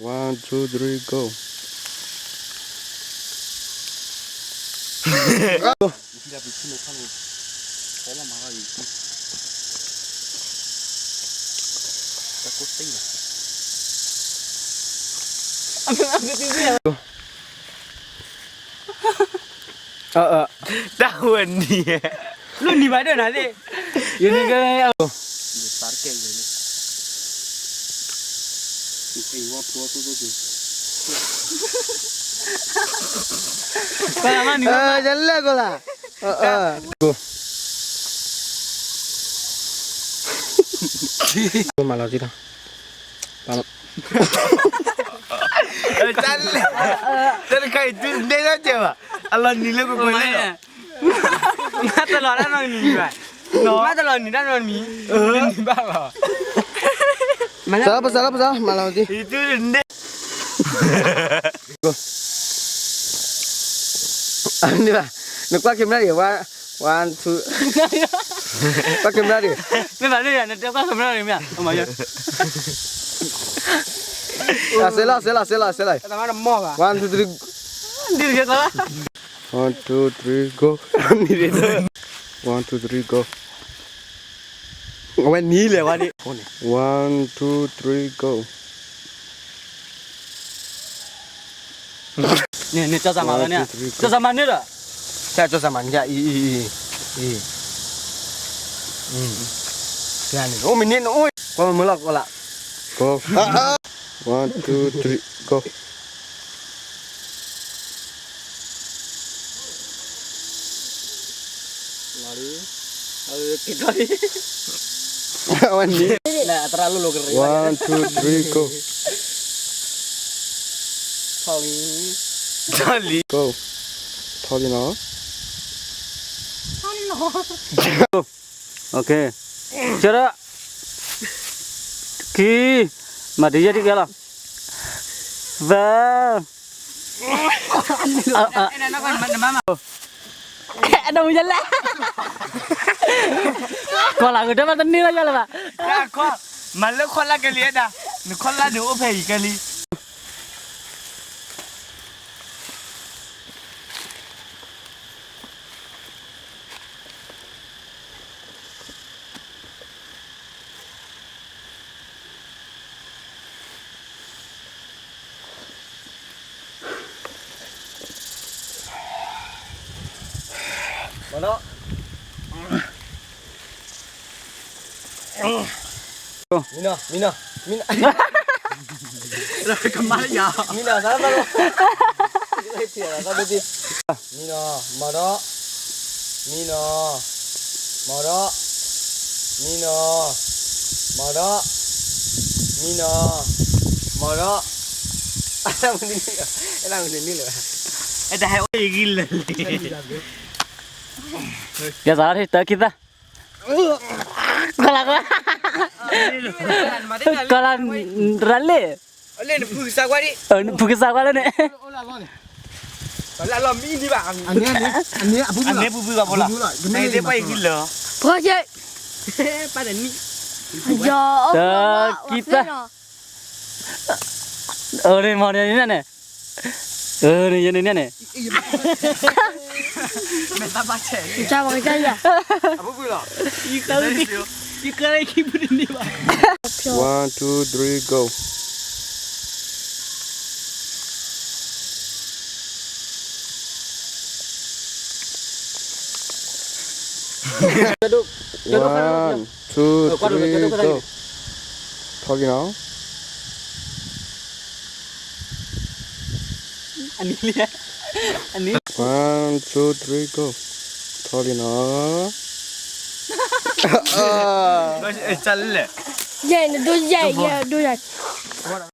One, two, three, go. တၢ်ဝဲနံၤ လိၣ်နံၤဘၣ်ဒၣ်နၤသ့ၣ် ယနံၤကဲ ယလဲၣ်ကီးလၢ မၤလီၤတံၢ်လီၤ တၢ်လဲၣ် တၢ်တခါအံၤ တုၤဒဲကဲဘၣ် အလီၤနံၤလၢကွ့ၢ်ကွ့ၢ်လၢ မၤတလီၤတၢ်နီတမံၤဘၣ် မၤတလီၤနံၤတၢ်နီတမံၤ နံၤဘၣ်လီၤ ပစးလီၤ ပစးလီၤ မၤလီၤတံၢ် နကွၢ် camera ဒံး one, one, two ကွၢ် camera ဒံး မ့ၢ်ဘၣ်လၢယၤ နတဲကွၢ် camera ဒံးမ့ၢ် အမၤယါ စဲလီၤ စဲလီၤ စဲလီၤ စဲလီၤ one, two, three, one, two, three, go. One, two, three, go. အဝဲနံၤလဲၣ်ဝဲန့ၣ် one, two, three, go. န့ၣ် န့ၣ် ကၠီစၢ်မၤဝဲန့ၣ် ကၠီစၢ်မၤန့ၣ်ဒီး ကၠီစၢ်မၤန့ၣ် အံၤ အံၤ အံၤ အံၤ အိၣ်မ့ၢ်န့ၣ် အိၣ် ကွၢ်မုာ်လီၤ ကွၢ်လၢ go. One, two, three, go. လီၤလံ က့ၤထီၣ်လံ အဝဲန့ၣ် one, two, three, go. ထီၣ်လံ go. ထီၣ်လံနီၤ OK. ကၢထီၣ် ခံ မၤတယဲၢ်တကဲလီၤ သၢ အဒိယလဲၣ် ကီၢ်လၢကတၢၢ်မးတန့ၢ်လၢယလဲၣ်ဘၣ် မၤလၢခီၣ်လၢကဲလံဒၣ် နခီၣ်လၢန့ၣ်အိၣ်ဖဲအံၤကဲလံ မီၤဒီး မံနီၤ မံနီၤ မံနီၤ ကမၤလၢယၤ မံနီၤ သးသး မံနီၤ မီၤဒီး မံနီၤ မီၤဒီး မံနီၤ မီၤဒီး မံနီၤ မီၤဒီး အဲလၢမနုၤန့ၣ်လၢၤဘၣ် အဲတဟဲအိၣ်ယဂံၢ်လၢာ် ယသးလီၤတၢ်ခံသၢ ကီၢ်လၢ ကီၢ်လၢ ရၤလ့ၣ် ဖုကစးကွၢ်လၢန့ၣ် အန့ၣ် အန့ၣ် အပူၤပူၤလီၤ အန့ၣ် အပူၤပူၤလီၤ ဖိဆ့ ပၢ်တနံၣ် ယီၤ တၢ်ကံၢ်သၢ အန့ၣ်မ့ၢ်န့ၣ်န့ၣ် အန့ၣ် ယန့ၣ်န့ၣ် မ့ၢ်တၢ်ဘၣ်ဆဲး ကစၢ်ဘၣ်ကစၢ်ယၤ အပူၤပူၤလီၤ ယကရၢခံပူၤတန့ၢ်ဘၣ် One, two, three, go. ကဒိၣ် One, two, three, go. ထီၣ်လံနီၤ အနံၤလံ အနံၤ One, two, three, go. ထီၣ်လံနီၤ ကလဲၣ် ယဲၢ်နဒိယဲၢ် ယဲၢ်ဒိယဲၢ်